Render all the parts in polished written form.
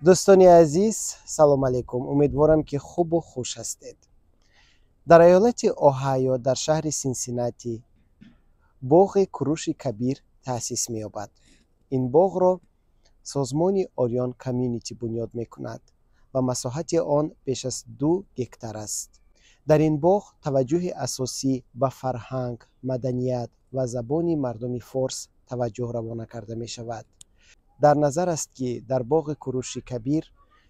Дӯстони азиз, салом алейкум. Умедворам, ки хубу хуш ҳастед. Дар иёлати Оҳайо, дар шаҳри Синсиннати, боғи Куруши Кабир таъсис меёбад. Ин боғро созмони Ориён Community бунёд мекунад ва масоҳати он беш аз 2 гектар аст. Дар ин боғ таваҷҷӯҳи асосӣ ба фарҳанг, маданият ва забони мардуми форс таваҷҷӯҳ равона карда мешавад. Дар назар аст, ки дар боғи Куруши Кабир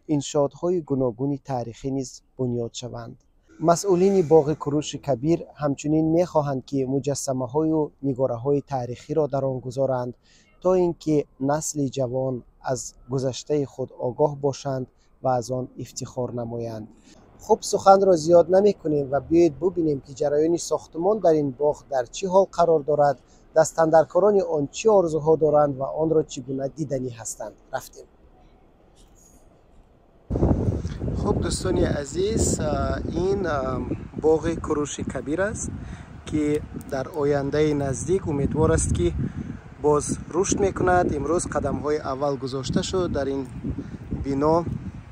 иншоотҳои гуногуни таърихӣ низ бунёд шаванд. Масъулини боғи Куруши Кабир ҳамчунин мехоҳанд, ки муҷассамаҳою нигораҳои таърихиро дар он гузоранд, то ин ки насли ҷавон аз гузаштаи худ огоҳ бошанд ва аз он ифтихор намоянд. Хуб, суханро зиёд намекунем ва биёед бубинем, ки ҷараёни сохтмон дар ин боғ дар чӣ ҳол қарор дорад, дастандаркорони он чӣ орзуҳо доранд ва онро чӣ гуна диданӣ ҳастанд. Рафтем. Хуб, дӯстони азиз, ин боғи Куруши Кабир аст, ки дар ояндаи наздик умедвор аст, ки боз рушд мекунад. Имрӯз қадамҳои аввал гузошта шуд дар ин бино,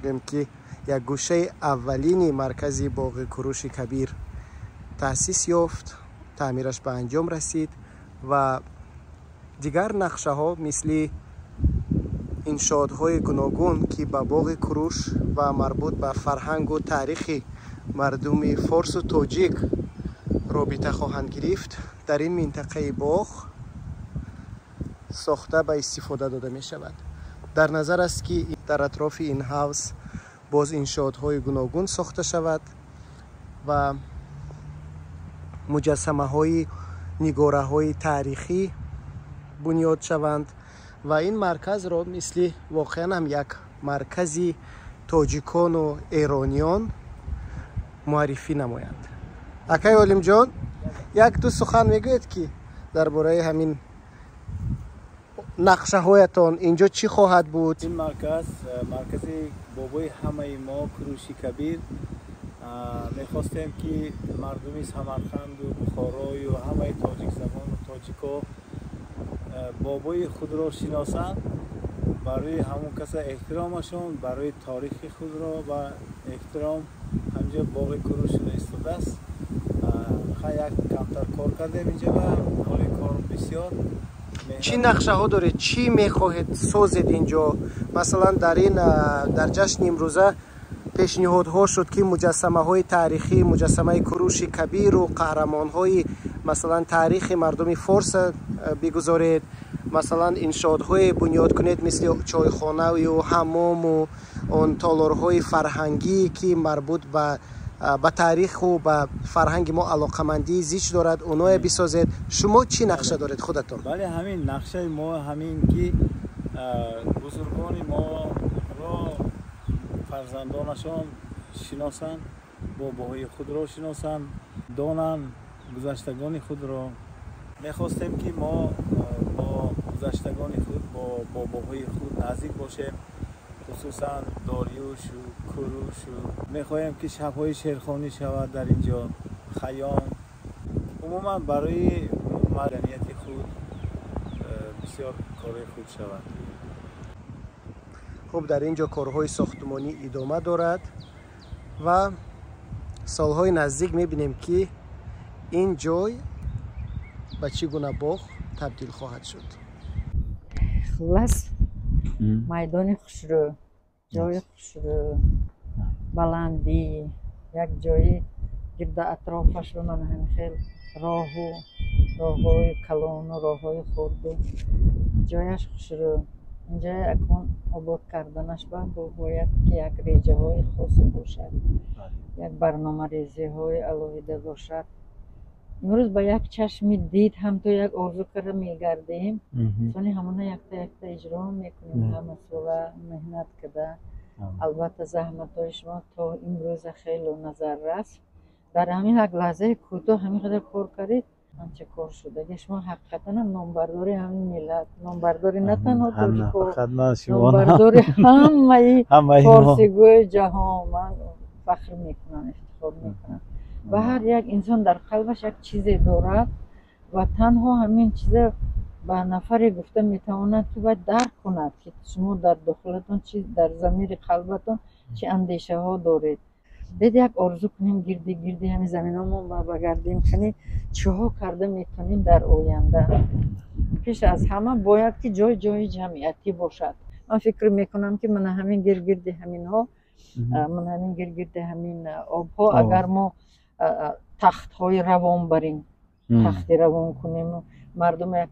гӯем ки як гӯшаи аввалини маркази боғи Куруши Кабир таъсис ёфт, таъмираш ба анҷом расид ва дигар нақшаҳо, мисли иншоотҳои гуногун, ки ба боғи Куруш ва марбут ба фарҳангу таърихи мардуми форсу тоҷик робита хоҳанд гирифт, дар ин минтақаи боғ сохта ба истифода дода мешавад. Дар назар аст, ки дар атрофи ин ҳавз боз иншоотҳои гуногун сохта шавад ва муҷассамаҳои нигораҳои таърихӣ бунёд шаванд ва ин марказро мисли воқеан ҳам як маркази тоҷикону эрониён муаррифӣ намоянд. Акай Олимҷон, як ду сухан мегӯед, ки дар бораи ҳамин нақшаҳоятон инҷо чӣ хоҳад буд? Ин марказ, маркази бобои ҳамаи мо, Куруши Кабир. Мехостем, ки мардуми Самарқанду Бухорою ҳамаи тоҷикзабону тоҷико бобои худро шиносанд, барои ҳамон каса эҳтиромашон, барои таърихи худро ба эҳтиром. Ҳамҷо боғи Куруш шуда истодааст. Ха, як камтар кор кардем инҷа ва ҳоли кор бисёр. Чӣ нақшаҳо доред, чӣ мехоҳед созед инҷо? Масалан, дар ин дар ҷашни имрӯза пешниҳодҳо шуд, ки муҷассамаҳои таърихӣ, муҷассамаи Куруши Кабиру қаҳрамонҳои, масалан, таърихи мардуми форса бигузоред, масалан, иншоотҳое бунёд кунед, мисли чойхонаю ҳаммому он толорҳои фарҳангӣ, ки марбут ба таъриху ба фарҳанги мо алоқамандии зич дорад, оное бисозед. Шумо чӣ нақша доред худатон? Бале, ҳамин нақшаи мо ҳамин, ки бузургони моро фарзандонашон шиносанд, бобоҳои худро шиносанд, донанд гузаштагони худро. Мехостем, ки мо бо гузаштагони худ, бо бобоҳои худ наздик бошем, хусусан Дориюшу Курушу. Мехоҳем, ки шабҳои шеърхонӣ шавад дар ин ҷо, Хайём, умуман барои маданияти худ бисёр корҳои хуб шавад. Хуб, дар ин ҷо корҳои сохтмонӣ идома дорад ва солҳои наздик мебинем, ки ин ҷой ба чӣ гуна боғ табдил хоҳад шуд. Хуллас, майдони хушрӯ, ҷои хушрӯ, баландӣ, як ҷои гирда атрофашро мана ҳамин хел роҳу роҳҳои калону роҳҳои хурду, ҷояш хушрӯ. Инҷа акнун обод карданаш ба бояд, ки як реҷаҳои хосе бошад, як барномарезиҳои алоҳида бошад. Имрӯз ба як чашми дид ҳамто як орзу карда мегардем, сони ҳамона якта якта иҷро мекунем, ҳамасола меҳнат карда. Албатта, заҳматҳои шумо то имрӯза хело назаррас. Дар ҳамин як лаҳзаи кӯтоҳ ҳамин қадар кор кардед, анча кор шудаги. Шумо ҳақиқатан номбардори ҳамин миллат, номбардори на танҳо тоҷико, номбардори ҳамаи форсигӯи ҷаҳон. Ман фахр мекунам, ифтихор мекунам. Ва ҳар як инсон дар қалбаш як чизе дорад ва танҳо ҳамин чиза Ба нафаре гуфта метавонад, ки бояд дарк кунад, ки шумо дар дохилатон чи, дар замири қалбатон чӣ андешаҳо доред. Бед як орзу кунем, гирди гирди ҳамин заминҳомо багардем, кани чиҳо карда метавонем дар оянда. Пеш аз ҳама бояд, ки ҷой ҷои ҷамъиятӣ бошад. Ман фикр мекунам, ки мана ҳамин гиргирди ҳаминҳо, мана ҳамин гиргирди ҳамин обҳо, агар мо тахтҳои равон барем, тахти равон кунем, мардум як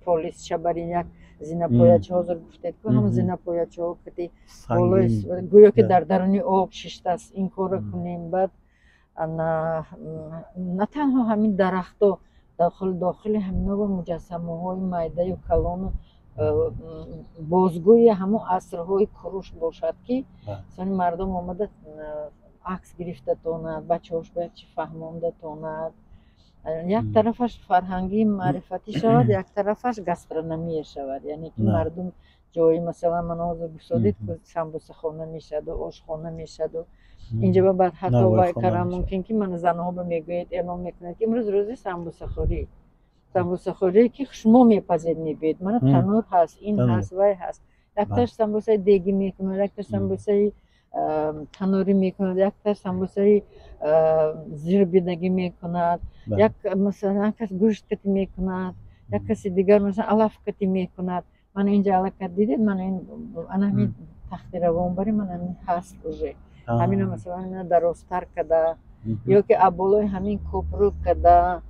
полисча барин, як зинапояча, ҳозир гуфтед ку, ҳам зинапоячаҳо кати болои, гӯё ки дар даруни об шиштааст, ин корро кунем. Баъд на танҳо ҳамин дарахто, дохили ҳамино муҷассамаҳои майдаю калону бозгӯи ҳамон асрҳои Куруш бошад, ки сони мардум омада акс гирифта тонад, бачаҳош бояд чи фаҳмонда тонад. Як тарафаш фарҳангӣ маърифатӣ шавад, як тарафаш гастрономия шавад, яъне ки мардум ҷои, масалан, ман ҳозир гуфтодед, самбусахона мешаду ошхона мешаду инҷа ба баъд ҳатто вай кардан мумкин, ки ман занҳо ба мегӯяд, эълон мекунад, ки имрӯз рӯзи самбусахӯрӣ, самбусахӯрие ки шумо мепазед, мебиёед, мана танур ҳаст, ин ҳаст, вай ҳаст. Якташ самбусаи дегӣ мекунад, якташ самбусаи танурӣ мекунад, якташ самбусаи зирбидагӣ мекунад, як масалан як кас гӯшт кати мекунад, як каси дигар масалан алаф кати мекунад. Мана инҷа аллакай дидед, мана ин ана ҳамин тахти равонбарӣ, мана ҳамин ҳаст уже, ҳамина масалан дарозтар када ё ки аболои ҳамин кӯпрук када,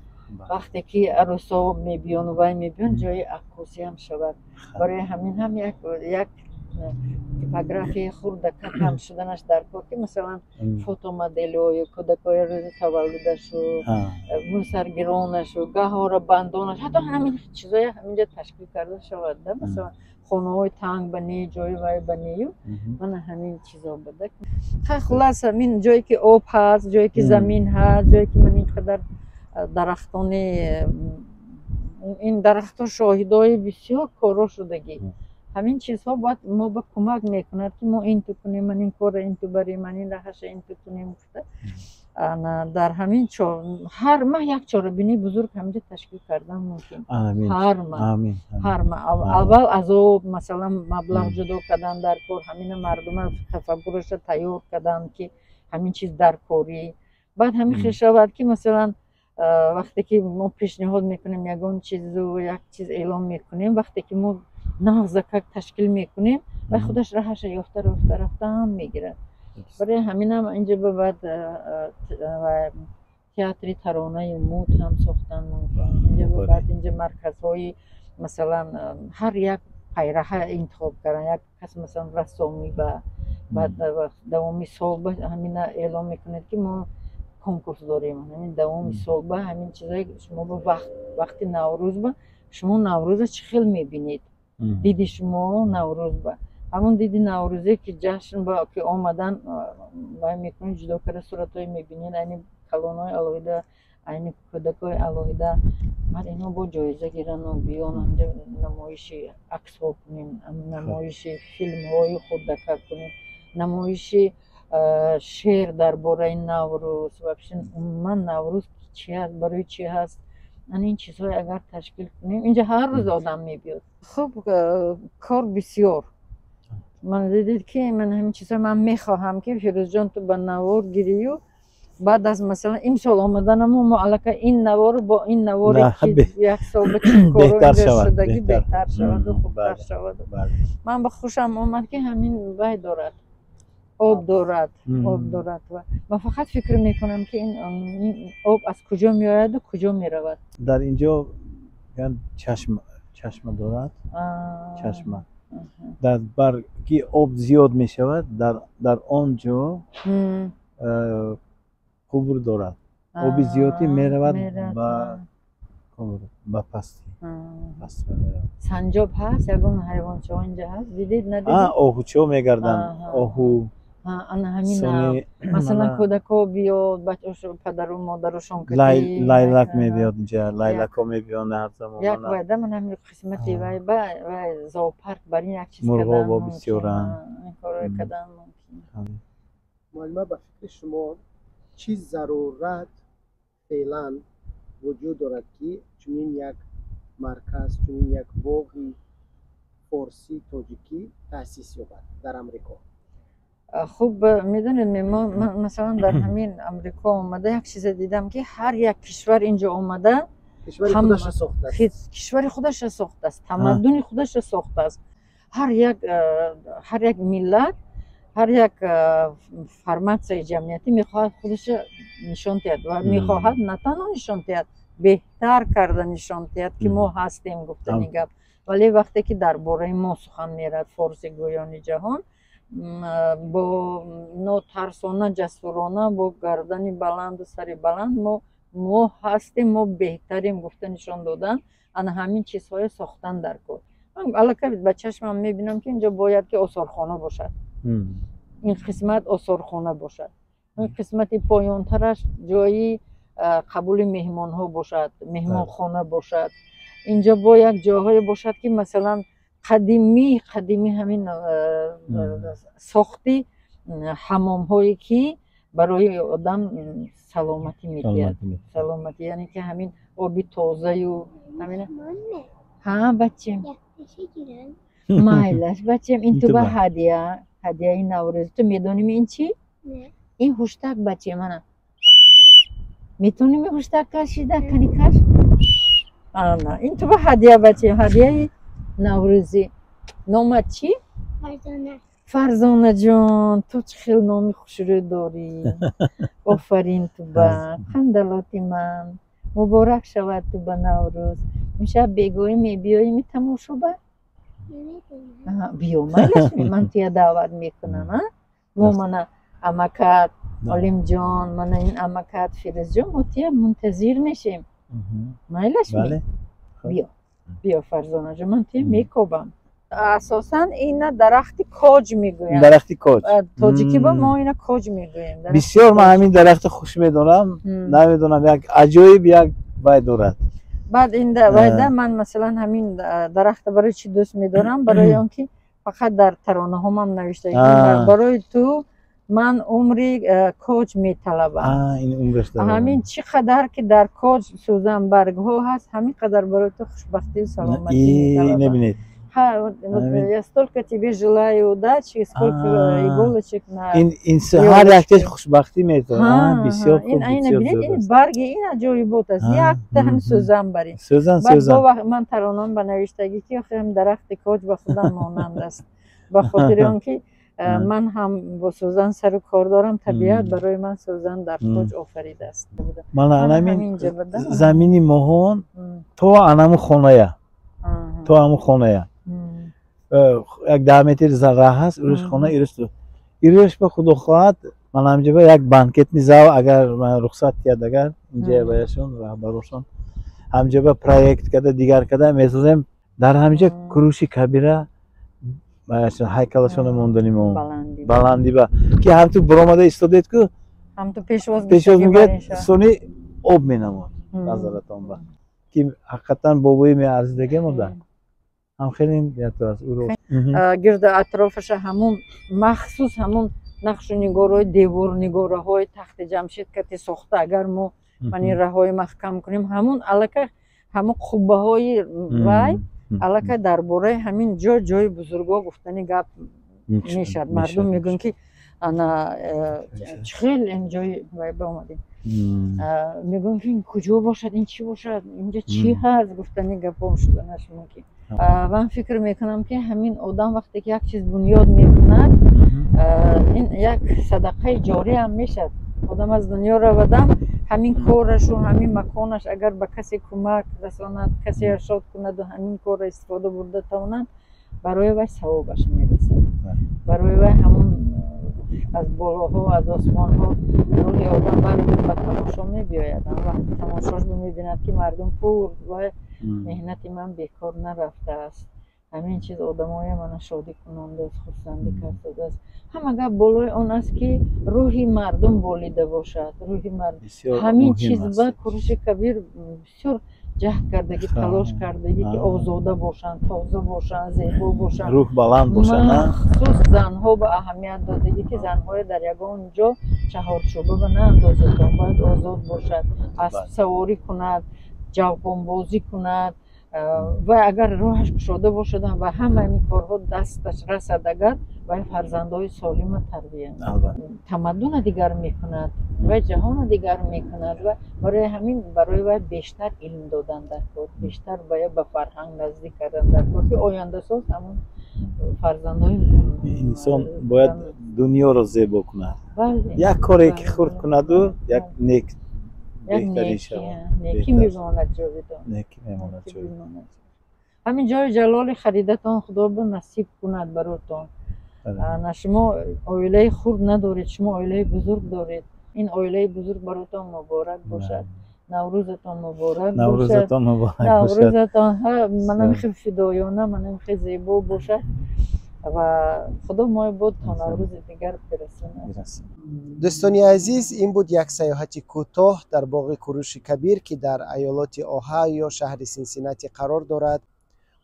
вақте ки арӯсо мебиёну вай мебиён, ҷои аккосиам шавад. Барои ҳамин ҳам як типографияи хурдака кам шуданаш дар кор, ки масалан фотомоделҳою кӯдакҳои рӯзи таваллудашу мӯсаргиронашу гаҳвора бандонаш, ҳатто ҳамин чизоя ҳаминҷа ташкил карда шавад да. Масалан, хонаҳои танг ба не, ҷои вай ба нею, мана ҳамин чизо буда. Хулас, ҳамин ҷое ки об ҳаст, ҷое ки замин ҳаст, ҷое ки ман ин қадар дарахтони, ин дарахтҳо шоҳидои бисёр корҳо шудагӣ, ҳамин чизҳо бояд мо ба кӯмак мекунад, ки мо инту кунем, ман ин корро инту барем, ман ин раҳаша инту кунем гуфта. Дар ҳамин ҳар маҳ як чорабинии бузург ҳаминҷа ташкил кардан мумкин, ҳар маҳ, ҳар маҳ. Аввал аз об, масалан, маблағ ҷудо кардан дар кор, ҳамина мардума тафаккураша тайёр кардан, ки ҳамин чиз дар корӣ. Баъд ҳамин хел шавад, ки масалан вақте ки мо пешниҳод мекунем ягон чизу, як чиз эълон мекунем, вақте ки мо нағзакак ташкил мекунем, вай худаш раҳаша ёфта рафта рафтаам мегирад. Барои ҳаминам инҷа ба баъд театри таронаю муд ҳам сохтан мумкин. Инҷа ба баъд инҷа марказҳои, масалан, ҳар як пайраҳа интихоб кардан, як кас, масалан, рассомӣ, ба баъд давоми сол ба ҳамина эълон мекунад, ки мо конкурс дорем, ҳамин давоми сол ба ҳамин чизое шумо ба вақт, вақти Наврӯз ба шумо Наврӯза чӣ хел мебинед, диди шумо Наврӯз ба ҳамон диди Наврӯзе, ки ҷашн ба ки омадан вай мекунед, ҷудо карда суратҳое мебинед, айни калонҳои алоҳида, айни кӯдакҳои алоҳида. Баъд инҳо бо ҷоиза гирану биён, ҳамҷа намоиши аксҳо кунем, намоиши филмҳои хурдака кунем, намоиши шеър дар бораи Наврӯз, вообще умуман Наврӯз чи ҳаст, барои чи ҳаст. Ана ин чизҳое агар ташкил кунем, инҷа ҳар рӯз одам мебиёд. Хуб, кор бисёр. Ман дидед, ки ман ҳамин чизҳо ман мехоҳам, ки Фирӯзҷон, ту ба навор гирию, баъд аз, масалан, имсол омаданамо мо аллакай ин навору бо ин наворе, ки як сол ба чӣ коро шудагӣ, беҳтар шаваду хубтар шаваду. Ман ба хушам омад, ки ҳамин вай дорад, об дорад, об дорад, ва ман фақат фикр мекунам, ки ин об аз куҷо меояду куҷо меравад. Дар инҷо чашма дорад, чашма дар бар ки об зиёд мешавад, дар он ҷо қубур дорад, оби зиёдӣ меравад ба ба пастӣ. Санҷоб ҳаст, ягон ҳайвончаҳо инҷа ҳаст, дидед, надидед? Оҳучо мегарданд, оҳу. Ана ҳамин, масалан, кӯдакҳо биёд, бачаҳо, падару модарушон. Лайлак мебиёд инҷа, лайлакҳо мебиёнд ҳар замон. Як вайда ман ҳамин қисмати вай ба вай зоопарк бар ин як чиз. Мурғобо бисёранд. Ин корро кардан мумкин. Муаллима, ба фикри шумо, чӣ зарурат феълан вуҷуд дорад, ки чунин як марказ, чунин як боғи форсӣ тоҷикӣ таъсис ёбад дар Амрико? Хуб, медонед, масалан, дар ҳамин Амрико омада як чизе дидам, ки ҳар як кишвар инҷо омада кишвари худаша сохтааст. Кишвари худаша сохтааст, тамаддуни худаша сохтааст. Ҳар як миллат, ҳар як форматсияи ҷамъиятӣ мехоҳад худаша нишон диҳад ва мехоҳад на танҳо нишон диҳад, беҳтар карда нишон диҳад, ки мо ҳастем, гуфтани гап. Вале вақте ки дар бораи мо сухан мерад, форсигӯёни ҷаҳон, бо нотарсона, ҷасурона, бо гардани баланду сари баланд мо ҳастем, мо беҳтарем гуфта нишон додан, ана ҳамин чизҳое сохтан дар кор. Аллакай ба чашмам мебинам, ки инҷо бояд ки осорхона бошад, ин қисмат осорхона бошад, ин қисмати поёнтараш ҷои қабули меҳмонҳо бошад, меҳмонхона бошад. Инҷо бо як ҷойҳое бошад, ки масалан қадимӣ қадимӣ ҳамин сохти ҳамомҳое, ки барои одам саломатӣ медиҳад, саломатӣ, яъне ки ҳамин оби тозаю ҳамин. Ҳа, бачем, майлаш, бачем, ин ту ба ҳадия, ҳадияи Наврӯз. Ту медонӣ ин чӣ? Ин ҳуштак, бачем, ана, метавонӣ ҳуштак кашида? Кани, каш. Ана, ин ту ба ҳадия, бачем, ҳадияи наврӯзӣ. Номат чӣ? Фарзонаҷон, ту чӣ хел номи хушрӯ дорӣ! Офарин ту ба, қандалоти ман. Муборак шавад ту ба Наврӯз. Имшаб бегоҳӣ мебиёӣ тамошо ба? Биё, майлаш, ман туя даъват мекунам. Мо мана амакат Олимҷон, мана ин амакат Фирӯзҷон, мо туя мунтазир мешем. Майлаш? Биё, биё, Фарзонаҷон, ман туя мекобам. Асосан ина дарахти коҷ мегӯянд. Дарахти коҷ. Тоҷикӣ ба мо ина коҷ мегӯем. Бисёр ман ҳамин дарахти хуш медонам. Намедонам, як аҷоиб як вай дорад. Баъд ин вайда ман масалан ҳамин дарахта барои чӣ дӯст медорам? Барои он ки фақат дар таронаҳомам навишта: барои ту ман умри коҷ металабам. Ҳамин чӣ қадар ки дар коҷ сӯзанбаргҳо ҳаст, ҳамин қадар барои ту хушбахтию саломатӣ металабам. Я столько тебе желаю удачи, сколько иголочек на ин ҳар яктеш хушбахтӣ метавонад. Бисёр. Ин айна бинед, ин барги ин аҷоибот аст, якта ҳам сӯзан бари. Сӯзан, сӯзан. Ман таронам ба навиштагӣ, ки охи ҳам дарахти коҷ ба худам монанд аст, ба хотири он ки ман ҳам бо сӯзан сару кор дорам, табиат барои ман сӯзан дар коҷ офаридааст. Мана анамин замини моҳон то анаму хоная, то ҳаму хоная як 10 метр раҳ ҳаст, ирӯш хона, ирӯш ирӯш ба худо хоҳад, ман ҳамҷа ба як банкетный зал, агар рухсат диҳад, агар инҷа баяшон раҳбарошон, ҳамҷа ба проект карда, дигар карда месозем. Дар ҳамҷа Куруши Кабира ҳайкалашона монданим, баландӣ ба ки ҳамту буромада истодед ку ҳамту пешвоз пешвоз мегирад, сони об менамод назаратон ба ки ҳақиқатан бобои меарзидагем ода ҳам хеле аст. Гирду атрофаша ҳамун махсус ҳамун нақшу нигорҳои деворнигораҳои тахти Ҷамшид кати сохта, агар мо мани раҳҳои маҳкам кунем, ҳамун аллакай ҳамун қуббаҳои вай аллакай дар бораи ҳамин ҷо ҷои бузургҳо гуфтани гап мешавад. Мардум мегӯянд, ки ана чӣ хел ин ҷои вай ба омадем, мегӯям, ки ин куҷо бошад, ин чӣ бошад, инҷа чӣ ҳаст, гуфтани гапҳо шуданаш мумкин. Ман фикр мекунам, ки ҳамин одам вақте ки як чиз бунёд мекунад, ин як садақаи ҷориам мешавад. Одам аз дунё равадам, ҳамин корашу ҳамин маконаш агар ба касе кӯмак расонад, касе шод кунаду ҳамин корро истифода бурда тавонад, барои вай савобаш мерасад, барои вай ҳамон аз болоҳо, аз осмонҳо рӯҳи одам ба тамошо мебиёяд. Вақти тамошош мебинад, ки мардум пур вай меҳнати ман бекор нарафтааст. Ҳамин чиз одамоя мана шодӣ кунондааст, хурсандӣ кардааст. Ҳама гап болои он аст, ки рӯҳи мардум болида бошад, рӯҳи мардум. Ҳамин чиз ба Куруши Кабир бисёр ҷаҳд кардагӣ, талош кардагӣ, ки озода бошанд, тоза бошанд, зебо бошанд. Рӯҳ баланд бошанд. Махсус занҳо ба аҳамият додагӣ, ки занҳое дар ягон ҷо чаҳорчӯба ба наандозедон, бояд озод бошад, аспсаворӣ кунад, ҷавғонбозӣ кунад. Вай агар роҳаш кушода бошад ва ҳама ин корҳо дасташ расад, агар вай фарзандҳои солима тарбия, тамаддуна дигар мекунад, вай ҷаҳона дигар мекунад. Ва барои ҳамин барои вай бештар илм додан дар кор, бештар ба фарҳанг наздик кардан дар кор, ки ояндасоз ҳамон фарзандҳои Инсон бояд дунёро зебо кунад, як коре ки хурд кунаду як нек беҳтарин шавад. Некӣ мемонад ҷовидон. Некӣ мемонад ҷовидон. Ҳамин ҷои ҷалоли харидатон Худо насиб кунад баротон. На, шумо оилаи хурд надоред, шумо оилаи бузург доред. Ин оилаи бузург баротон муборак бошад. Наврӯзатон муборак. Наврӯзатон муборак. Наврӯзатон манами хел фидоёна, манами хел зебо бошад ва Худо мои буд то Наврӯзи дигар бирасонад. Дӯстони азиз, ин буд як саёҳати кӯтоҳ дар боғи Куруши Кабир, ки дар айолоти Оҳайо, шаҳри Синсинати қарор дорад.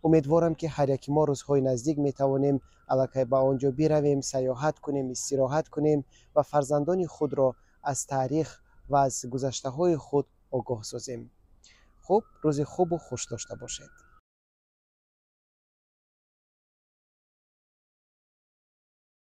Умедворам, ки ҳар яки мо рӯзҳои наздик метавонем аллакай ба он ҷо биравем, саёҳат кунем, истироҳат кунем ва фарзандони худро аз таърих ва аз гузаштаҳои худ огоҳ созем. Хуб, рӯзи хубу хуш дошта бошед.